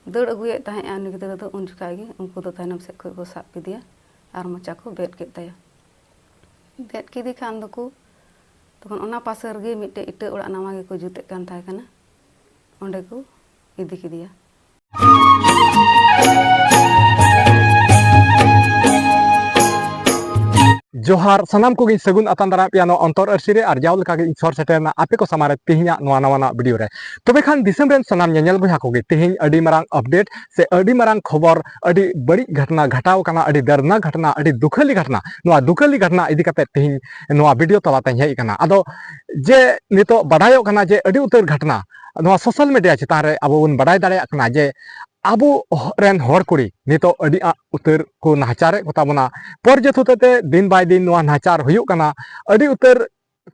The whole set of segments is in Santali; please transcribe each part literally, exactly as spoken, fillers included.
ᱫᱟᱹᱲ ᱟᱹᱜᱩᱭᱮᱫ ᱛᱟᱦᱮᱸᱫᱼᱟ ᱩᱱᱤ ᱜᱤᱫᱽᱨᱟᱹ ᱫᱚ, ᱩᱱ ᱡᱚᱠᱷᱟᱡ ᱜᱮ ᱩᱱᱠᱩ ᱫᱚ ᱛᱟᱭᱱᱚᱢ ᱥᱮᱫ ᱠᱷᱚᱡ ᱠᱚ ᱥᱟᱵ ᱠᱮᱫᱮᱭᱟ ᱟᱨ ᱢᱚᱪᱟ ᱠᱚ ᱵᱮᱫ ᱠᱮᱫ ᱛᱟᱭᱟ᱾ ᱵᱮᱫ ᱠᱮᱫᱮ ᱠᱷᱟᱱ ᱫᱚᱠᱚ, ᱛᱚᱠᱷᱚᱱ ᱚᱱᱟ ᱯᱟᱥᱮ ᱨᱮᱜᱮ ᱢᱤᱫᱴᱮᱡ ᱤᱴᱟᱹ ᱚᱲᱟᱜ ᱱᱟᱣᱟ ᱜᱮᱠᱚ ᱡᱩᱛᱮᱫ ᱠᱟᱱ ᱛᱟᱦᱮᱸ ᱠᱟᱱᱟ, ᱚᱸᱰᱮ ᱠᱚ ᱤᱫᱤ ᱠᱮᱫᱮᱭᱟ᱾ ᱡᱚᱦᱟᱨ, ᱥᱟᱱᱟᱢ ᱠᱚᱜᱮᱧ ᱥᱟᱹᱜᱩᱱ ᱟᱛᱟᱝ ᱫᱟᱨᱟᱢ ᱯᱮᱭᱟ ᱱᱚᱣᱟ ᱚᱱᱛᱚᱨ ᱟᱹᱨᱥᱤ ᱨᱮ, ᱟᱨ ᱡᱟᱣ ᱞᱮᱠᱟ ᱜᱮ ᱤᱧ ᱥᱚᱦᱚᱨ ᱥᱮᱴᱮᱨ ᱮᱱᱟ ᱟᱯᱮ ᱠᱚ ᱥᱟᱢᱟᱝ ᱨᱮ ᱛᱮᱦᱮᱧᱟᱜ ᱱᱚᱣᱟ ᱱᱟᱣᱟ ᱱᱟᱜ ᱵᱷᱤᱰᱤᱭᱳ ᱨᱮ᱾ ᱛᱚᱵᱮ ᱠᱷᱟᱱ ᱫᱤᱥᱚᱢ ᱨᱮᱱ ᱥᱟᱱᱟᱢ ᱧᱮᱧᱮᱞ ᱵᱚᱭᱦᱟ ᱠᱚᱜᱮ, ᱛᱮᱦᱮᱧ ᱟᱹᱰᱤ ᱢᱟᱨᱟᱝ ᱟᱯᱰᱮᱴ ᱥᱮ ᱟᱹᱰᱤ ᱢᱟᱨᱟᱝ ᱠᱷᱚᱵᱚᱨ, ᱟᱹᱰᱤ ᱵᱟᱹᱲᱤᱡ ᱜᱷᱟᱴᱱᱟ ᱜᱷᱟᱴᱟᱣ ᱠᱟᱱᱟ, ᱟᱹᱰᱤ ᱫᱟᱨᱱᱟ ᱜᱷᱟᱴᱱᱟ, ᱟᱹᱰᱤ ᱫᱩᱠᱷᱟᱹᱞᱤ ᱜᱷᱟᱴᱱᱟ, ᱱᱚᱣᱟ ᱫᱩᱠᱷᱟᱹᱞᱤ ᱜᱷᱟᱴᱱᱟ ᱤᱫᱤ ᱠᱟᱛᱮ ᱛᱮᱦᱮᱧ ᱱᱚᱣᱟ ᱵᱷᱤᱰᱤᱭᱳ ᱛᱟᱞᱟᱛᱮᱧ ᱦᱮᱡ ᱟᱠᱟᱱᱟ᱾ ᱟᱫᱚ ᱡᱮ ᱱᱤᱛᱚᱜ ᱵᱟᱰᱟᱭᱚᱜ ᱠᱟᱱᱟ ᱡᱮ ᱟᱹᱰᱤ ᱩᱛᱟᱹᱨ ᱜᱷᱟᱴᱱᱟ ᱱᱚᱣᱟ ᱥᱳᱥᱟᱞ ᱢᱤᱰᱤᱭᱟ ᱪᱮᱛᱟᱱ ᱨᱮ ᱟᱵᱚ ᱵᱚᱱ ᱵᱟᱰᱟᱭ ᱫᱟᱲᱮᱭᱟᱜ ᱠᱟᱱᱟ ᱡᱮ ᱟᱵᱚ ᱨᱮᱱ ᱦᱚᱲ ᱠᱩᱲᱤ ᱱᱤᱛᱚᱜ ᱟᱹᱰᱤ ᱟᱸᱴ ᱩᱛᱟᱹᱨ ᱠᱚ ᱱᱟᱦᱟᱪᱟᱨᱮᱫ ᱠᱚᱛᱟ ᱵᱚᱱᱟ᱾ ᱯᱚᱨᱡᱚᱛ ᱦᱚᱛᱮᱛᱮ ᱫᱤᱱ by ᱫᱤᱱ ᱱᱚᱣᱟ ᱱᱟᱦᱟᱪᱟᱨ ᱦᱩᱭᱩᱜ ᱠᱟᱱᱟ᱾ ᱟᱹᱰᱤ ᱩᱛᱟᱹᱨ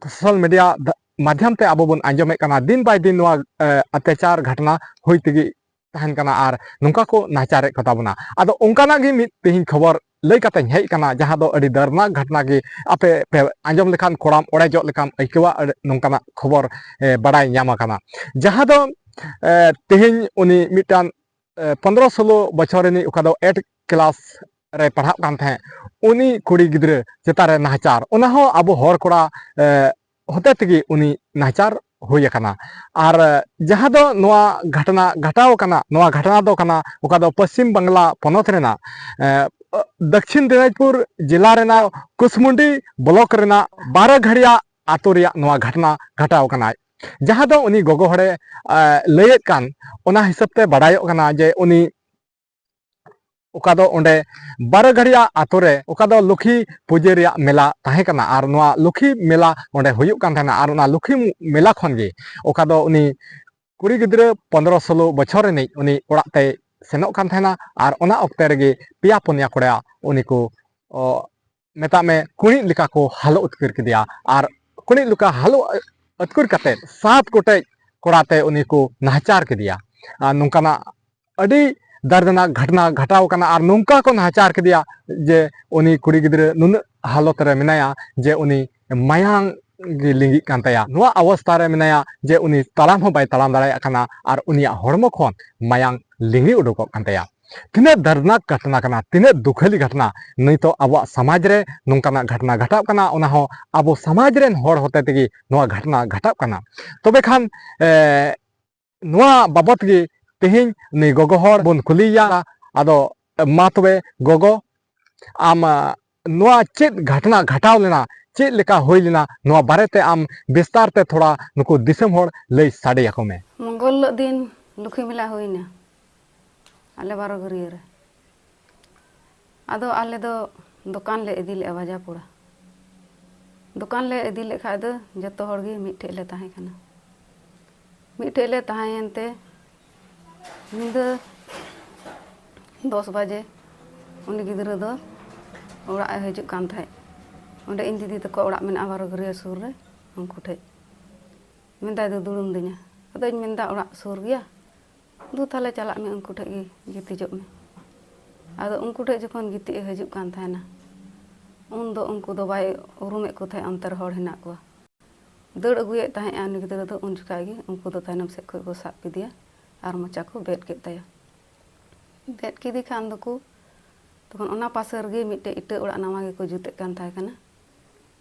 ᱥᱳᱥᱟᱞ ᱢᱤᱰᱤᱭᱟ ᱫᱟ-, ᱢᱟᱫᱽᱫᱷᱚᱢ ᱛᱮ ᱟᱵᱚ ᱵᱚᱱ ᱟᱸᱡᱚᱢᱮᱫ ᱠᱟᱱᱟ, ᱫᱤᱱ by ᱫᱤᱱ ᱱᱚᱣᱟ, ᱮ, ᱚᱛᱛᱟᱪᱟᱨ ᱜᱷᱟᱴᱱᱟ ᱦᱩᱭ ᱛᱮᱜᱮ ᱛᱟᱦᱮᱱ ᱠᱟᱱᱟ ᱟᱨ ᱱᱚᱝᱠᱟ ᱠᱚ ᱱᱟᱦᱟᱪᱟᱨᱮᱫ ᱠᱚᱛᱟ ᱵᱚᱱᱟ᱾ ᱟᱫᱚ ᱚᱱᱠᱟᱱᱟᱜ ᱜᱮ ᱢᱤᱫ ᱛᱮᱦᱮᱧ ᱠᱷᱚᱵᱚᱨ ᱞᱟᱹᱭ ᱠᱟᱛᱮᱧ ᱦᱮᱡ ᱟᱠᱟᱱᱟ, ᱡᱟᱦᱟᱸ ᱫᱚ ᱟᱹᱰᱤ ᱫᱟᱨᱱᱟ ᱜᱷᱟᱴᱱᱟ ᱜᱮ, ᱟᱯᱮ ᱯᱮ ᱟᱸᱡᱚᱢ ᱞᱮᱠᱷᱟᱱ ᱠᱚᱲᱟᱢ ᱚᱲᱮᱡᱚᱜ ᱞᱮᱠᱟᱢ ᱟᱹᱭᱠᱟᱹᱣᱟ, ᱟᱹᱰᱤ ᱱᱚᱝᱠᱟᱱᱟᱜ ᱠᱷᱚᱵᱚᱨ, ᱮ, ᱵᱟᱰᱟᱭ ᱧᱟᱢ ᱟᱠᱟᱱᱟ᱾ ᱡᱟᱦᱟᱸ ᱫᱚ, ᱮ, ᱛᱮᱦᱮᱧ ᱩᱱᱤ ᱢᱤᱫᱴᱟᱝ, ᱮ, ᱯᱚᱱᱫᱽᱨᱚ ᱥᱳᱞᱳ ᱵᱚᱪᱷᱚᱨ ᱨᱤᱱᱤᱡ, ᱚᱠᱟ ᱫᱚ ᱮᱭᱤᱴ ᱠᱞᱟᱥ ᱨᱮ ᱯᱟᱲᱦᱟᱜ ᱠᱟᱱ ᱛᱟᱦᱮᱸᱫ, ᱩᱱᱤ ᱠᱩᱲᱤ ᱜᱤᱫᱽᱨᱟᱹ ᱪᱮᱛᱟᱱ ᱨᱮ ᱱᱟᱦᱟᱪᱟᱨ, ᱚᱱᱟ ᱦᱚᱸ ᱟᱵᱚ ᱦᱚᱲ ᱠᱚᱲᱟ, ᱮ, ᱦᱚᱛᱮ ᱛᱮᱜᱮ ᱩᱱᱤ ᱱᱟᱦᱟᱪᱟᱨ ᱦᱩᱭ ᱟᱠᱟᱱᱟ᱾ ᱟᱨ, ᱮ, ᱡᱟᱦᱟᱸ ᱫᱚ ᱱᱚᱣᱟ ᱜᱷᱟᱴᱱᱟ ᱜᱷᱟᱴᱟᱣ ᱟᱠᱟᱱᱟ, ᱱᱚᱣᱟ ᱜᱷᱟᱴᱱᱟ ᱫᱚ ᱠᱟᱱᱟ ᱚᱠᱟ ᱫᱚ ᱯᱚᱥᱪᱤᱢ ᱵᱟᱝᱞᱟ ᱯᱚᱱᱚᱛ ᱨᱮᱱᱟᱜ, ᱮ, ᱫᱚᱠᱠᱷᱤᱱ ᱫᱤᱱᱟᱡᱽᱯᱩᱨ ᱡᱮᱞᱟ ᱨᱮᱱᱟᱜ ᱠᱩᱥᱢᱩᱱᱰᱤ ᱵᱞᱚᱠ ᱨᱮᱱᱟᱜ ᱵᱟᱨᱚᱜᱷᱟᱲᱤᱭᱟ ᱟᱛᱳ ᱨᱮᱭᱟᱜ ᱱᱚᱣᱟ ᱜᱷᱟᱴᱱᱟ ᱜᱷᱟᱴᱟᱣ ᱟᱠᱟᱱᱟ᱾ ᱡᱟᱦᱟᱸ ᱫᱚ ᱩᱱᱤ ᱜᱚᱜᱚ ᱦᱚᱲᱮ, ᱮ, ᱞᱟᱹᱭᱮᱫ ᱠᱟᱱ, ᱚᱱᱟ ᱦᱤᱥᱟᱹᱵ ᱛᱮ ᱵᱟᱰᱟᱭᱚᱜ ᱠᱟᱱᱟ ᱡᱮ ᱩᱱᱤ ᱚᱠᱟ ᱫᱚ ᱚᱸᱰᱮ ᱵᱟᱨᱚᱜᱷᱟᱲᱤᱭᱟ ᱟᱛᱳ ᱨᱮ, ᱚᱠᱟ ᱫᱚ ᱞᱩᱠᱷᱤ ᱯᱩᱡᱟᱹ ᱨᱮᱭᱟᱜ ᱢᱮᱞᱟ ᱛᱟᱦᱮᱸ ᱠᱟᱱᱟ, ᱟᱨ ᱱᱚᱣᱟ ᱞᱩᱠᱷᱤ ᱢᱮᱞᱟ ᱚᱸᱰᱮ ᱦᱩᱭᱩᱜ ᱠᱟᱱ ᱛᱟᱦᱮᱱᱟ, ᱟᱨ ᱚᱱᱟ ᱞᱩᱠᱷᱤ ᱢᱮᱞᱟ ᱠᱷᱚᱱ ᱜᱮ ᱚᱠᱟ ᱫᱚ ᱩᱱᱤ ᱠᱩᱲᱤ ᱜᱤᱫᱽᱨᱟᱹ ᱯᱚᱱᱫᱽᱨᱚ ᱥᱳᱞᱳ ᱵᱚᱪᱷᱚᱨ ᱨᱤᱱᱤᱡ ᱩᱱᱤ ᱚᱲᱟᱜ ᱛᱮᱭ ᱥᱮᱱᱚᱜ ᱠᱟᱱ ᱛᱟᱦᱮᱱᱟ, ᱟᱨ ᱚᱱᱟ ᱚᱠᱛᱮ ᱨᱮᱜᱮ ᱯᱮᱭᱟ ᱯᱩᱱᱭᱟ ᱠᱚᱲᱟ ᱩᱱᱤ ᱠᱚ, ᱚ, ᱢᱮᱛᱟᱜ ᱢᱮ, ᱠᱩᱲᱤᱫ ᱞᱮᱠᱟ ᱠᱚ ᱦᱟᱞᱚ ᱟᱹᱛᱠᱟᱹᱨ ᱠᱮᱫᱮᱭᱟ᱾ ᱟᱨ ᱠᱩᱲᱤᱫ ᱞᱮᱠᱟ ᱦᱟᱞᱚ ᱟᱹᱛᱠᱟᱹᱨ ᱠᱟᱛᱮᱫ ᱥᱟᱛ ᱜᱚᱴᱮᱡ ᱠᱚᱲᱟᱛᱮ ᱩᱱᱤ ᱠᱚ ᱱᱟᱦᱟᱪᱟᱨ ᱠᱮᱫᱮᱭᱟ᱾ ᱟᱨ ᱱᱚᱝᱠᱟᱱᱟᱜ ᱟᱹᱰᱤ ᱫᱟᱨᱫᱽᱱᱟᱠ ᱜᱷᱟᱴᱱᱟ ᱜᱷᱟᱴᱟᱣ ᱠᱟᱱᱟ᱾ ᱟᱨ ᱱᱚᱝᱠᱟ ᱠᱚ ᱱᱟᱦᱟᱪᱟᱨ ᱠᱮᱫᱮᱭᱟ ᱡᱮ ᱩᱱᱤ ᱠᱩᱲᱤ ᱜᱤᱫᱽᱨᱟᱹ ᱱᱩᱱᱟᱹᱜ ᱦᱟᱞᱚᱛ ᱨᱮ ᱢᱮᱱᱟᱭᱟ ᱡᱮ ᱩᱱᱤ ᱢᱟᱭᱟᱝ ᱜᱮ ᱞᱤᱸᱜᱤᱜ ᱠᱟᱱ ᱛᱟᱭᱟ᱾ ᱱᱚᱣᱟ ᱚᱵᱚᱥᱛᱟ ᱨᱮ ᱢᱮᱱᱟᱭᱟ ᱡᱮ ᱩᱱᱤ ᱛᱟᱲᱟᱢ ᱦᱚᱸ ᱵᱟᱭ ᱛᱟᱲᱟᱢ ᱫᱟᱲᱮᱭᱟᱜ ᱠᱟᱱᱟ ᱟᱨ ᱩᱱᱤᱭᱟᱜ ᱦᱚᱲᱢᱚ ᱠᱷᱚᱱ ᱢᱟᱭᱟᱝ ᱞᱤᱸᱜᱤ ᱩᱰᱩᱠᱚᱜ ᱠᱟᱱ ᱛᱟᱭᱟ᱾ ᱛᱤᱱᱟᱹᱜ ᱫᱟᱨᱱᱟᱠ ᱜᱷᱚᱴᱱᱟ ᱠᱟᱱᱟ, ᱛᱤᱱᱟᱹᱜ ᱫᱩᱠᱷᱟᱹᱞᱤ ᱜᱷᱚᱴᱱᱟ᱾ ᱱᱤᱛᱚᱜ ᱟᱵᱚᱣᱟᱜ ᱥᱚᱢᱟᱡᱽ ᱨᱮ ᱱᱚᱝᱠᱟᱱᱟᱜ ᱜᱷᱚᱴᱱᱟ ᱜᱷᱚᱴᱟᱜ ᱠᱟᱱᱟ, ᱚᱱᱟ ᱦᱚᱸ ᱟᱵᱚ ᱥᱚᱢᱟᱡᱽ ᱨᱮᱱ ᱦᱚᱲ ᱦᱚᱛᱮ ᱛᱮᱜᱮ ᱱᱚᱣᱟ ᱜᱷᱚᱴᱱᱟ ᱜᱷᱚᱴᱟᱜ ᱠᱟᱱᱟ᱾ ᱛᱚᱵᱮ ᱠᱷᱟᱱ, ᱮ, ᱱᱚᱣᱟ ᱵᱟᱵᱚᱛ ᱜᱮ ᱛᱮᱦᱮᱧ ᱱᱩᱭ ᱜᱚᱜᱚ ᱦᱚᱲ ᱵᱚᱱ ᱠᱩᱞᱤᱭᱮᱭᱟ᱾ ᱟᱫᱚ ᱢᱟ ᱛᱚᱵᱮ ᱜᱚᱜᱚ, ᱟᱢ, ᱟ, ᱱᱚᱣᱟ ᱪᱮᱫ ᱜᱷᱚᱴᱱᱟ ᱜᱷᱚᱴᱟᱣ ᱞᱮᱱᱟ, ᱪᱮᱫ ᱞᱮᱠᱟ ᱦᱩᱭ ᱞᱮᱱᱟ, ᱱᱚᱣᱟ ᱵᱟᱨᱮᱛᱮ ᱟᱢ ᱵᱤᱥᱛᱟᱨ ᱛᱮ ᱛᱷᱚᱲᱟ ᱱᱩᱠᱩ ᱫᱤᱥᱚᱢ ᱦᱚᱲ ᱞᱟᱹᱭ ᱥᱟᱰᱮ ᱟᱠᱚ ᱢᱮ᱾ ᱢᱚᱝᱜᱚᱞ ᱦᱤᱞᱳᱜ ᱫᱤᱱ ᱞᱩᱠᱷᱤ ᱢᱮᱞᱟ ᱦᱩᱭᱱᱟ ᱟᱞᱮ ᱵᱟᱨᱚ ᱜᱷᱟᱹᱨᱭᱟᱹ ᱨᱮ᱾ ᱟᱫᱚ ᱟᱞᱮ ᱫᱚ ᱫᱚᱠᱟᱱ ᱞᱮ ᱤᱫᱤ ᱞᱮᱫᱼᱟ ᱵᱟᱡᱟᱨ ᱯᱟᱲᱟ᱾ ᱫᱚᱠᱟᱱ ᱞᱮ ᱤᱫᱤ ᱞᱮᱫ ᱠᱷᱟᱡ ᱫᱚ ᱡᱚᱛᱚ ᱦᱚᱲ ᱜᱮ ᱢᱤᱫ ᱴᱷᱮᱡ ᱞᱮ ᱛᱟᱦᱮᱸ ᱠᱟᱱᱟ᱾ ᱢᱤᱫ ᱴᱷᱮᱡ ᱞᱮ ᱛᱟᱦᱮᱸᱭᱮᱱ ᱛᱮ ᱧᱤᱫᱟᱹ ᱫᱚᱥ ᱵᱟᱡᱮ ᱩᱱᱤ ᱜᱤᱫᱽᱨᱟᱹ ᱫᱚ ᱚᱲᱟᱜ ᱮ ᱦᱤᱡᱩᱜ ᱠᱟᱱ ᱛᱟᱦᱮᱸᱫ᱾ ᱚᱸᱰᱮ ᱤᱧ ᱫᱤᱫᱤ ᱛᱟᱠᱚ ᱚᱲᱟᱜ ᱢᱮᱱᱟᱜᱼᱟ ᱵᱟᱨᱚ ᱜᱷᱟᱹᱨᱭᱟᱹ ᱥᱩᱨ ᱨᱮ, ᱩᱱᱠᱩ ᱴᱷᱮᱡ᱾ ᱢᱮᱱᱫᱟᱭ, "ᱫᱩ ᱫᱩᱲᱩᱵ ᱫᱤᱧᱟ?" ᱟᱫᱚᱧ ᱢᱮᱱᱫᱟ, "ᱚᱲᱟᱜ ᱥᱩᱨ ᱜᱮᱭᱟ, ᱫᱩ ᱛᱟᱦᱞᱮ ᱪᱟᱞᱟᱜ ᱢᱮ, ᱩᱱᱠᱩ ᱴᱷᱮᱡ ᱜᱮ ᱜᱤᱛᱤᱡᱚᱜ ᱢᱮ᱾" ᱟᱫᱚ ᱩᱱᱠᱩ ᱴᱷᱮᱡ ᱡᱚᱠᱷᱚᱱ ᱜᱤᱛᱤᱡ ᱮ ᱦᱤᱡᱩᱜ ᱠᱟᱱ ᱛᱟᱦᱮᱱᱟ, ᱩᱱ ᱫᱚ ᱩᱱᱠᱩ ᱫᱚ ᱵᱟᱭ ᱩᱨᱩᱢᱮᱫ ᱠᱚ ᱛᱟᱦᱮᱸᱫ ᱚᱱᱛᱮ ᱨᱮ ᱦᱚᱲ ᱦᱮᱱᱟᱜ ᱠᱚᱣᱟ᱾ ᱫᱟᱹᱲ ᱟᱹᱜᱩᱭᱮᱫ ᱛᱟᱦᱮᱸᱫᱼᱟ ᱩᱱᱤ ᱜᱤᱫᱽᱨᱟᱹ ᱫᱚ, ᱩᱱ ᱡᱚᱠᱷᱟᱡ ᱜᱮ ᱩᱱᱠᱩ ᱫᱚ ᱛᱟᱭᱱᱚᱢ ᱥᱮᱫ ᱠᱷᱚᱡ ᱠᱚ ᱥᱟᱵ ᱠᱮᱫᱮᱭᱟ ᱟᱨ ᱢᱚᱪᱟ ᱠᱚ ᱵᱮᱫ ᱠᱮᱫ ᱛᱟᱭᱟ᱾ ᱵᱮᱫ ᱠᱮᱫᱮ ᱠᱷᱟᱱ ᱫᱚᱠᱚ, ᱛᱚᱠᱷᱚᱱ ᱚᱱᱟ ᱯᱟᱥᱮ ᱨᱮᱜᱮ ᱢᱤᱫᱴᱮᱡ ᱤᱴᱟᱹ ᱚᱲᱟᱜ ᱱᱟᱣᱟ ᱜᱮᱠᱚ ᱡᱩᱛᱮᱫ ᱠᱟᱱ ᱛᱟᱦᱮᱸ ᱠᱟᱱᱟ,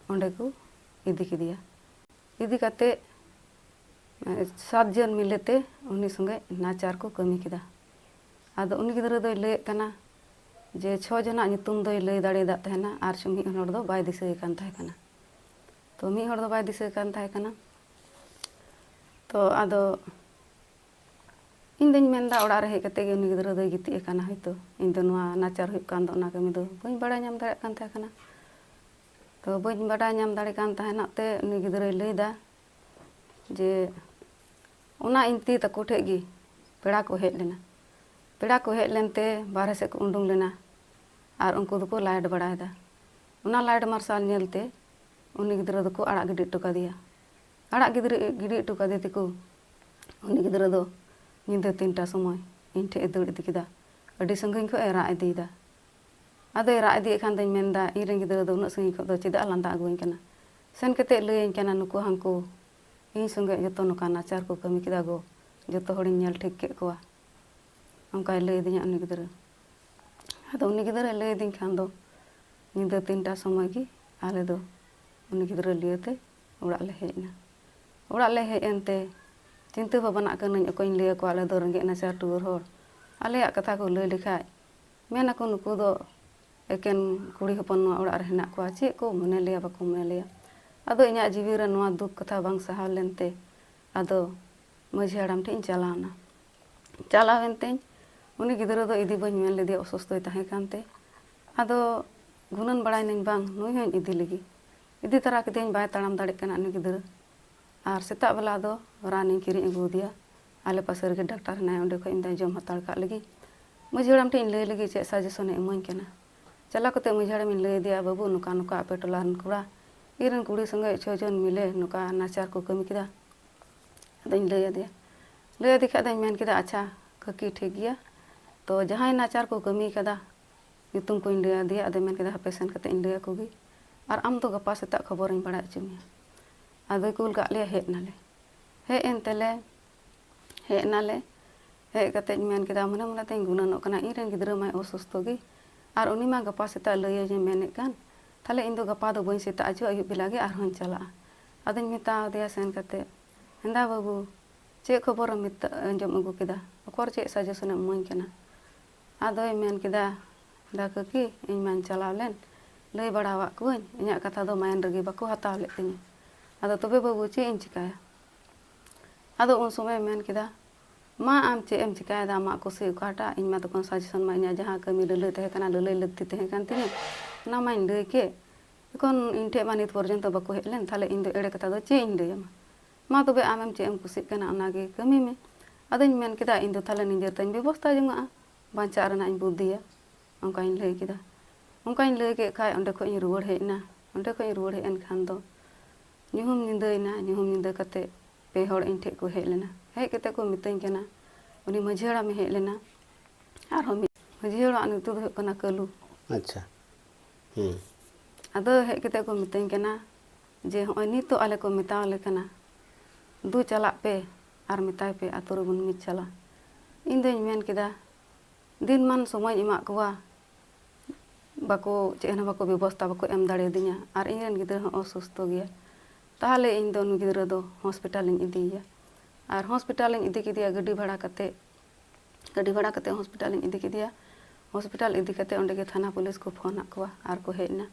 ᱚᱸᱰᱮ ᱠᱚ ᱤᱫᱤ ᱠᱮᱫᱮᱭᱟ᱾ ᱤᱫᱤ ᱠᱟᱛᱮ, ᱮ, ᱥᱟᱛ ᱡᱚᱱ ᱢᱤᱞᱮ ᱛᱮ ᱩᱱᱤ ᱥᱚᱸᱜᱮ ᱱᱟᱪᱟᱨ ᱠᱚ ᱠᱟᱹᱢᱤ ᱠᱮᱫᱟ᱾ ᱟᱫᱚ ᱩᱱᱤ ᱜᱤᱫᱽᱨᱟᱹ ᱫᱚᱭ ᱞᱟᱹᱭᱮᱫ ᱠᱟᱱᱟ ᱡᱮ ᱪᱷᱚ ᱡᱚᱱᱟᱜ ᱧᱩᱛᱩᱢ ᱫᱚᱭ ᱞᱟᱹᱭ ᱫᱟᱲᱮᱭᱟᱫ ᱛᱟᱦᱮᱱᱟ ᱟᱨ ᱢᱤᱫ ᱦᱚᱲ ᱫᱚ ᱵᱟᱭ ᱫᱤᱥᱟᱹᱭᱮ ᱠᱟᱱ ᱛᱟᱦᱮᱸ ᱠᱟᱱᱟ᱾ ᱛᱚ ᱢᱤᱫ ᱦᱚᱲ ᱫᱚ ᱵᱟᱭ ᱫᱤᱥᱟᱹᱭᱮ ᱠᱟᱱ ᱛᱟᱦᱮᱸ ᱠᱟᱱᱟ᱾ ᱛᱚ ᱟᱫᱚ ᱤᱧ ᱫᱚᱧ ᱢᱮᱱᱫᱟ ᱚᱲᱟᱜ ᱨᱮ ᱦᱮᱡ ᱠᱟᱛᱮ ᱜᱮ ᱩᱱᱤ ᱜᱤᱫᱽᱨᱟᱹ ᱫᱚᱭ ᱜᱤᱛᱤᱡ ᱟᱠᱟᱱᱟ ᱦᱚᱭᱛᱳ᱾ ᱤᱧ ᱫᱚ ᱱᱚᱣᱟ ᱱᱟᱪᱟᱨ ᱦᱩᱭᱩᱜ ᱠᱟᱱ ᱫᱚ ᱚᱱᱟ ᱠᱟᱹᱢᱤ ᱫᱚ ᱵᱟᱹᱧ ᱵᱟᱲᱟᱭ ᱧᱟᱢ ᱫᱟᱲᱮᱭᱟᱜ ᱠᱟᱱ ᱛᱟᱦᱮᱸ ᱠᱟᱱᱟ᱾ ᱛᱚ ᱵᱟᱹᱧ ᱵᱟᱰᱟᱭ ᱧᱟᱢ ᱫᱟᱲᱮ ᱠᱟᱱ ᱛᱟᱦᱮᱱᱚᱜ ᱛᱮ ᱩᱱᱤ ᱜᱤᱫᱽᱨᱟᱹᱭ ᱞᱟᱹᱭᱫᱟ ᱡᱮ ᱚᱱᱟ ᱤᱧ ᱛᱮ ᱛᱟᱠᱚ ᱴᱷᱮᱡ ᱜᱮ ᱯᱮᱲᱟ ᱠᱚ ᱦᱮᱡ ᱞᱮᱱᱟ᱾ ᱯᱮᱲᱟ ᱠᱚ ᱦᱮᱡ ᱞᱮᱱᱛᱮ ᱵᱟᱨᱦᱮ ᱥᱮᱫ ᱠᱚ ᱩᱰᱩᱝ ᱞᱮᱱᱟ ᱟᱨ ᱩᱱᱠᱩ ᱫᱚᱠᱚ ᱞᱟᱭᱤᱴ ᱵᱟᱲᱟᱭᱮᱫᱟ᱾ ᱚᱱᱟ ᱞᱟᱭᱤᱴ ᱢᱟᱨᱥᱟᱞ ᱧᱮᱞᱛᱮ ᱩᱱᱤ ᱜᱤᱫᱽᱨᱟᱹ ᱫᱚᱠᱚ ᱟᱲᱟᱜ ᱜᱤᱰᱤ ᱦᱚᱴᱚ ᱠᱟᱫᱮᱭᱟ᱾ ᱟᱲᱟᱜ ᱜᱤᱫᱽᱨᱟᱹ ᱜᱤᱰᱤ ᱦᱚᱴᱚ ᱠᱟᱫᱮ ᱛᱮᱠᱚ ᱩᱱᱤ ᱜᱤᱫᱽᱨᱟᱹ ᱫᱚ ᱧᱤᱫᱟᱹ ᱛᱤᱱᱴᱟ ᱥᱚᱢᱚᱭ ᱤᱧ ᱴᱷᱮᱡ ᱮ ᱫᱟᱹᱲ ᱤᱫᱤ ᱠᱮᱫᱟ᱾ ᱟᱹᱰᱤ ᱥᱟᱺᱜᱤᱧ ᱠᱷᱚᱡ ᱮ ᱨᱟᱜ ᱤᱫᱤᱭᱮᱫᱟ᱾ ᱟᱫᱚᱭ ᱨᱟᱜ ᱤᱫᱤᱭᱮᱫ ᱠᱷᱟᱱ ᱫᱚᱧ ᱢᱮᱱᱫᱟ, "ᱤᱧ ᱨᱮᱱ ᱜᱤᱫᱽᱨᱟᱹ ᱫᱚ ᱩᱱᱟᱹᱜ ᱥᱟᱺᱜᱤᱧ ᱠᱷᱚᱡ ᱫᱚ ᱪᱮᱫᱟᱜ ᱞᱟᱸᱫᱟ ᱟᱹᱜᱩᱣᱟᱹᱧ ᱠᱟᱱᱟ?" ᱥᱮᱱ ᱠᱟᱛᱮ ᱞᱟᱹᱭᱟᱹᱧ ᱠᱟᱱᱟ, "ᱱᱩᱠᱩ ᱦᱟᱱᱠᱩ ᱤᱧ ᱥᱚᱸᱜᱮ ᱡᱚᱛᱚ ᱱᱚᱝᱠᱟ ᱱᱟᱪᱟᱨ ᱠᱚ ᱠᱟᱹᱢᱤ ᱠᱮᱫᱟ ᱜᱚ, ᱡᱚᱛᱚ ᱦᱚᱲᱤᱧ ᱧᱮᱞ ᱴᱷᱤᱠ ᱠᱮᱫ ᱠᱚᱣᱟ᱾" ᱚᱱᱠᱟᱭ ᱞᱟᱹᱭ ᱟᱹᱫᱤᱧᱟ ᱩᱱᱤ ᱜᱤᱫᱽᱨᱟᱹ᱾ ᱟᱫᱚ ᱩᱱᱤ ᱜᱤᱫᱽᱨᱟᱹᱭ ᱞᱟᱹᱭ ᱟᱹᱫᱤᱧ ᱠᱷᱟᱱ ᱫᱚ ᱧᱤᱫᱟᱹ ᱛᱤᱱᱴᱟ ᱥᱚᱢᱚᱭ ᱜᱮ ᱟᱞᱮ ᱫᱚ ᱩᱱᱤ ᱜᱤᱫᱽᱨᱟᱹ ᱞᱤᱭᱟᱹᱛᱮ ᱚᱲᱟᱜ ᱞᱮ ᱦᱮᱡ ᱮᱱᱟ᱾ ᱚᱲᱟᱜ ᱞᱮ ᱦᱮᱡ ᱮᱱᱛᱮ ᱪᱤᱱᱛᱟᱹ ᱵᱷᱟᱵᱽᱱᱟᱜ ᱠᱟᱹᱱᱟᱹᱧ, ᱚᱠᱚᱭᱤᱧ ᱞᱟᱹᱭ ᱟᱠᱚᱣᱟ, ᱟᱞᱮ ᱫᱚ ᱨᱮᱸᱜᱮᱡ ᱱᱟᱪᱟᱨ ᱴᱩᱣᱟᱹᱨ ᱦᱚᱲ᱾ ᱟᱞᱮᱭᱟᱜ ᱠᱟᱛᱷᱟ ᱠᱚ ᱞᱟᱹᱭ ᱞᱮᱠᱷᱟᱡ ᱢᱮᱱ ᱟᱠᱚ, ᱱᱩᱠᱩ ᱫᱚ ᱮᱠᱮᱱ ᱠᱩᱲᱤ ᱦᱚᱯᱚᱱ ᱱᱚᱣᱟ ᱚᱲᱟᱜ ᱨᱮ ᱦᱮᱱᱟᱜ ᱠᱚᱣᱟ, ᱪᱮᱫ ᱠᱚ ᱢᱚᱱᱮ ᱞᱮᱭᱟ ᱵᱟᱠᱚ ᱢᱚᱱᱮ ᱞᱮᱭᱟ᱾ ᱟᱫᱚ ᱤᱧᱟᱹᱜ ᱡᱤᱣᱤ ᱨᱮ ᱱᱚᱣᱟ ᱫᱩᱠ ᱠᱟᱛᱷᱟ ᱵᱟᱝ ᱥᱟᱦᱟᱣ ᱞᱮᱱᱛᱮ ᱟᱫᱚ ᱢᱟᱹᱡᱷᱤ ᱦᱟᱲᱟᱢ ᱴᱷᱮᱱ ᱤᱧ ᱪᱟᱞᱟᱣ ᱮᱱᱟ᱾ ᱪᱟᱞᱟᱣ ᱮᱱᱛᱮᱧ ᱩᱱᱤ ᱜᱤᱫᱽᱨᱟᱹ ᱫᱚ ᱤᱫᱤ ᱵᱟᱹᱧ ᱢᱮᱱ ᱞᱮᱫᱮᱭᱟ, ᱚᱥᱩᱥᱛᱷᱚᱭ ᱛᱟᱦᱮᱸ ᱠᱟᱱᱛᱮ᱾ ᱟᱫᱚ ᱜᱩᱱᱟᱹᱱ ᱵᱟᱲᱟᱭ ᱱᱟᱹᱧ, ᱵᱟᱝ, ᱱᱩᱭ ᱦᱚᱸᱧ ᱤᱫᱤ ᱞᱮᱜᱮ᱾ ᱤᱫᱤ ᱛᱟᱨᱟ ᱠᱮᱫᱮᱭᱟᱹᱧ, ᱵᱟᱭ ᱛᱟᱲᱟᱢ ᱫᱟᱲᱮᱭᱟᱜ ᱠᱟᱱᱟ ᱩᱱᱤ ᱜᱤᱫᱽᱨᱟᱹ᱾ ᱟᱨ ᱥᱮᱛᱟᱜ ᱵᱮᱞᱟ ᱫᱚ ᱨᱟᱱᱤᱧ ᱠᱤᱨᱤᱧ ᱟᱹᱜᱩ ᱟᱫᱮᱭᱟ᱾ ᱟᱞᱮ ᱯᱟᱥᱮ ᱨᱮᱜᱮ ᱰᱟᱠᱛᱟᱨ ᱦᱮᱱᱟᱭᱟ, ᱚᱸᱰᱮ ᱠᱷᱚᱡ ᱤᱧ ᱫᱚᱧ ᱡᱚᱢ ᱦᱟᱛᱟᱲ ᱠᱟᱜ ᱞᱮᱜᱮ᱾ ᱢᱟᱹᱡᱷᱤ ᱦᱟᱲᱟᱢ ᱴᱷᱮᱱ ᱤᱧ ᱞᱟᱹᱭ ᱞᱮᱜᱮ ᱪᱮᱫ ᱥᱟᱡᱮᱥᱚᱱᱮ ᱤᱢᱟᱹᱧ ᱠᱟᱱᱟ᱾ ᱪᱟᱞᱟᱣ ᱠᱟᱛᱮ ᱢᱟᱹᱡᱷᱤ ᱦᱟᱲᱟᱢᱤᱧ ᱞᱟᱹᱭ ᱟᱫᱮᱭᱟ, ᱵᱟᱹᱵᱩ, ᱱᱚᱝᱠᱟ ᱱᱚᱝᱠᱟ ᱟᱯᱮ ᱴᱚᱞᱟ ᱨᱮᱱ ᱠᱚᱲᱟ, ᱤᱧ ᱨᱮᱱ ᱠᱩᱲᱤ ᱥᱚᱸᱜᱮ ᱪᱷᱚ ᱡᱚᱱ ᱢᱤᱞᱮ ᱱᱚᱝᱠᱟ ᱱᱟᱪᱟᱨ ᱠᱚ ᱠᱟᱹᱢᱤ ᱠᱮᱫᱟ᱾ ᱟᱫᱚᱧ ᱞᱟᱹᱭ ᱟᱫᱮᱭᱟ᱾ ᱞᱟᱹᱭ ᱟᱫᱮ ᱠᱷᱟᱡ ᱫᱚᱧ ᱢᱮᱱ ᱠᱮᱫᱟ, ᱟᱪᱪᱷᱟ ᱠᱟᱹᱠᱤ, ᱴᱷᱤᱠ ᱜᱮᱭᱟ, ᱛᱚ ᱡᱟᱦᱟᱸᱭ ᱱᱟᱪᱟᱨ ᱠᱚ ᱠᱟᱹᱢᱤ ᱠᱟᱫᱟ ᱧᱩᱛᱩᱢ ᱠᱚᱧ ᱞᱟᱹᱭ ᱟᱫᱮᱭᱟ᱾ ᱟᱫᱚᱭ ᱢᱮᱱ ᱠᱮᱫᱟ, ᱦᱟᱯᱮ ᱥᱮᱱ ᱠᱟᱛᱮ ᱤᱧ ᱞᱟᱹᱭ ᱟᱠᱚ ᱜᱮ, ᱟᱨ ᱟᱢ ᱫᱚ ᱜᱟᱯᱟ ᱥᱮᱛᱟᱜ ᱠᱷᱚᱵᱚᱨᱤᱧ ᱵᱟᱲᱟᱭ ᱦᱚᱪᱚ ᱢᱮᱭᱟ᱾ ᱟᱫᱚᱭ ᱠᱩᱞ ᱠᱟᱜ ᱞᱮᱭᱟ, ᱦᱮᱡ ᱮᱱᱟᱞᱮ᱾ ᱦᱮᱡ ᱮᱱ ᱛᱮᱞᱮ ᱦᱮᱡ ᱮᱱᱟᱞᱮ᱾ ᱦᱮᱡ ᱠᱟᱛᱮᱧ ᱢᱮᱱ ᱠᱮᱫᱟ, ᱢᱚᱱᱮ ᱢᱚᱱᱮ ᱛᱮᱧ ᱜᱩᱱᱟᱹᱱᱚᱜ ᱠᱟᱱᱟ, ᱤᱧ ᱨᱮᱱ ᱜᱤᱫᱽᱨᱟᱹ ᱢᱟᱭ ᱚᱥᱩᱥᱛᱷᱚ ᱜᱮ, ᱟᱨ ᱩᱱᱤ ᱢᱟ ᱜᱟᱯᱟ ᱥᱮᱛᱟᱜ ᱞᱟᱹᱭᱟᱹᱧᱮ ᱢᱮᱱᱮᱫ ᱠᱟᱱ, ᱛᱟᱦᱞᱮ ᱤᱧ ᱫᱚ ᱜᱟᱯᱟ ᱫᱚ ᱵᱟᱹᱧ ᱥᱮᱛᱟᱜ ᱦᱚᱪᱚ, ᱟᱹᱭᱩᱵ ᱵᱮᱞᱟ ᱜᱮ ᱟᱨᱦᱚᱸᱧ ᱪᱟᱞᱟᱜᱼᱟ᱾ ᱟᱫᱚᱧ ᱢᱮᱛᱟ ᱫᱮᱭᱟ ᱥᱮᱱ ᱠᱟᱛᱮ, ᱦᱮᱸᱫᱟ ᱵᱟᱹᱵᱩ, ᱪᱮᱫ ᱠᱷᱚᱵᱚᱨᱮᱢ ᱢᱮᱛᱟ-, ᱟᱸᱡᱚᱢ ᱟᱹᱜᱩ ᱠᱮᱫᱟ? ᱚᱠᱚᱨ ᱪᱮᱫ ᱥᱟᱡᱮᱥᱚᱱᱮᱢ ᱤᱢᱟᱹᱧ ᱠᱟᱱᱟ? ᱟᱫᱚᱭ ᱢᱮᱱ ᱠᱮᱫᱟ, ᱫᱟ ᱠᱟᱹᱠᱤ, ᱤᱧ ᱢᱟᱧ ᱪᱟᱞᱟᱣ ᱞᱮᱱ, ᱞᱟᱹᱭ ᱵᱟᱲᱟᱣᱟᱫ ᱠᱚᱣᱟᱹᱧ, ᱤᱧᱟᱹᱜ ᱠᱟᱛᱷᱟ ᱫᱚ ᱢᱟᱭᱤᱱ ᱨᱮᱜᱮ ᱵᱟᱠᱚ ᱦᱟᱛᱟᱣ ᱞᱮᱫ ᱛᱤᱧᱟᱹ᱾ ᱟᱫᱚ ᱛᱚᱵᱮ ᱵᱟᱹᱵᱩ, ᱪᱮᱫ ᱤᱧ ᱪᱤᱠᱟᱹᱭᱟ? ᱟᱫᱚ ᱩᱱ ᱥᱚᱢᱚᱭ ᱢᱮᱱ ᱠᱮᱫᱟ, ᱢᱟ ᱟᱢ ᱪᱮᱫ ᱮᱢ ᱪᱤᱠᱟᱹᱭᱮᱫᱟ, ᱟᱢᱟᱜ ᱠᱩᱥᱤ ᱚᱠᱟᱴᱟᱜ, ᱤᱧ ᱢᱟ ᱛᱚᱠᱷᱚᱱ ᱥᱟᱡᱮᱥᱚᱱ ᱢᱟ ᱤᱧᱟᱹᱜ ᱡᱟᱦᱟᱸ ᱠᱟᱹᱢᱤ ᱞᱟᱹᱞᱟᱹᱭ ᱛᱟᱦᱮᱸ ᱠᱟᱱᱟ, ᱞᱟᱹᱞᱟᱹᱭ ᱞᱟᱹᱠᱛᱤ ᱛᱟᱦᱮᱸ ᱠᱟᱱ ᱛᱤᱧᱟᱹ, ᱚᱱᱟ ᱢᱟᱧ ᱞᱟᱹᱭ ᱠᱮᱫ᱾ ᱮᱠᱷᱚᱱ ᱤᱧ ᱴᱷᱮᱡ ᱢᱟ ᱱᱤᱛ ᱯᱚᱨᱡᱚᱱᱛᱚ ᱵᱟᱠᱚ ᱦᱮᱡ ᱞᱮᱱ, ᱛᱟᱦᱞᱮ ᱤᱧ ᱫᱚ ᱮᱲᱮ ᱠᱟᱛᱷᱟ ᱫᱚ ᱪᱮᱫ ᱤᱧ ᱞᱟᱹᱭ ᱟᱢᱟ? ᱢᱟ ᱛᱚᱵᱮ ᱟᱢᱮᱢ ᱪᱮᱫ ᱮᱢ ᱠᱩᱥᱤᱜ ᱠᱟᱱᱟ ᱚᱱᱟᱜᱮ ᱠᱟᱹᱢᱤ ᱢᱮ᱾ ᱟᱫᱚᱧ ᱢᱮᱱ ᱠᱮᱫᱟ, ᱤᱧ ᱫᱚ ᱛᱟᱦᱞᱮ ᱱᱤᱡᱮᱨ ᱛᱮᱧ ᱵᱮᱵᱚᱥᱛᱷᱟ ᱡᱚᱝᱟᱜᱼᱟ, ᱵᱟᱧᱪᱟᱜ ᱨᱮᱱᱟᱜ ᱤᱧ ᱵᱩᱫᱽᱫᱷᱤᱭᱟ, ᱚᱱᱠᱟᱧ ᱞᱟᱹᱭ ᱠᱮᱫᱟ᱾ ᱚᱱᱠᱟᱧ ᱞᱟᱹᱭ ᱠᱮᱫ ᱠᱷᱟᱡ ᱚᱸᱰᱮ ᱠᱷᱚᱡ ᱤᱧ ᱨᱩᱣᱟᱹᱲ ᱦᱮᱡ ᱮᱱᱟ᱾ ᱚᱸᱰᱮ ᱠᱷᱚᱡ ᱤᱧ ᱨᱩᱣᱟᱹᱲ ᱦᱮᱡ ᱮᱱ ᱠᱷᱟᱱ ᱫᱚ ᱧᱩᱦᱩᱢ ᱧᱤᱫᱟᱹᱭᱮᱱᱟ᱾ ᱧᱩᱦᱩᱢ ᱧᱤᱫᱟᱹ ᱠᱟᱛᱮ ᱯᱮ ᱦᱚᱲ ᱤᱧ ᱴᱷᱮᱡ ᱠᱚ ᱦᱮᱡ ᱞᱮᱱᱟ᱾ ᱦᱮᱡ ᱠᱟᱛᱮ ᱠᱚ ᱢᱤᱛᱟᱹᱧ ᱠᱟᱱᱟ, ᱩᱱᱤ ᱢᱟᱹᱡᱷᱤ ᱦᱟᱲᱟᱢᱮ ᱦᱮᱡ ᱞᱮᱱᱟ, ᱟᱨᱦᱚᱸ ᱢᱤᱫ ᱢᱟᱹᱡᱷᱤ ᱦᱟᱲᱟᱢᱟᱜ ᱧᱩᱛᱩᱢ ᱫᱚ ᱦᱩᱭᱩᱜ ᱠᱟᱱᱟ ᱠᱟᱹᱞᱩ᱾ ᱟᱪᱪᱷᱟ᱾ ᱦᱩᱸ᱾ ᱟᱫᱚ ᱦᱮᱡ ᱠᱟᱛᱮ ᱠᱚ ᱢᱤᱛᱟᱹᱧ ᱠᱟᱱᱟ ᱡᱮ, ᱦᱚᱸᱜᱼᱚᱭ ᱱᱤᱛᱚᱜ ᱟᱞᱮ ᱠᱚ ᱢᱮᱛᱟᱣᱟᱞᱮ ᱠᱟᱱᱟ, ᱫᱩ ᱪᱟᱞᱟᱜ ᱯᱮ ᱟᱨ ᱢᱮᱛᱟᱭ ᱯᱮ ᱟᱛᱳ ᱨᱮᱵᱚᱱ ᱢᱤᱫ ᱪᱟᱞᱟ᱾ ᱤᱧ ᱫᱚᱧ ᱢᱮᱱ ᱠᱮᱫᱟ, ᱫᱤᱱ ᱢᱟᱱ ᱥᱚᱢᱚᱭ ᱮᱢᱟᱜ ᱠᱚᱣᱟ, ᱵᱟᱠᱚ, ᱪᱮᱫ ᱦᱚᱸ ᱵᱟᱠᱚ ᱵᱮᱵᱚᱥᱛᱟ ᱵᱟᱠᱚ ᱮᱢ ᱫᱟᱲᱮᱭᱟᱫᱤᱧᱟ᱾ ᱟᱨ ᱤᱧ ᱨᱮᱱ ᱜᱤᱫᱽᱨᱟᱹ ᱦᱚᱸ ᱚᱥᱩᱥᱛᱷᱚ ᱜᱮᱭᱟ᱾ ᱛᱟᱦᱚᱞᱮ ᱤᱧ ᱫᱚ ᱱᱩᱭ ᱜᱤᱫᱽᱨᱟᱹ ᱫᱚ ᱦᱚᱥᱯᱤᱴᱟᱞ ᱤᱧ ᱤᱫᱤᱭᱮᱭᱟ᱾ ᱟᱨ ᱦᱚᱥᱯᱤᱴᱟᱞ ᱤᱧ ᱤᱫᱤ ᱠᱮᱫᱮᱭᱟ ᱜᱟᱹᱰᱤ ᱵᱷᱟᱲᱟ ᱠᱟᱛᱮ᱾ ᱜᱟᱹᱰᱤ ᱵᱷᱟᱲᱟ ᱠᱟᱛᱮ ᱦᱚᱥᱯᱤᱴᱟᱞ ᱤᱧ ᱤᱫᱤ ᱠᱮᱫᱮᱭᱟ᱾ ᱦᱚᱥᱯᱤᱴᱟᱞ ᱤᱫᱤ ᱠᱟᱛᱮ ᱚᱸᱰᱮ ᱜᱮ ᱛᱷᱟᱱᱟ ᱯᱩᱞᱤᱥ ᱠᱚ ᱯᱷᱳᱱ ᱟᱫ ᱠᱚᱣᱟ ᱟᱨ ᱠᱚ ᱦᱮᱡ ᱮᱱᱟ᱾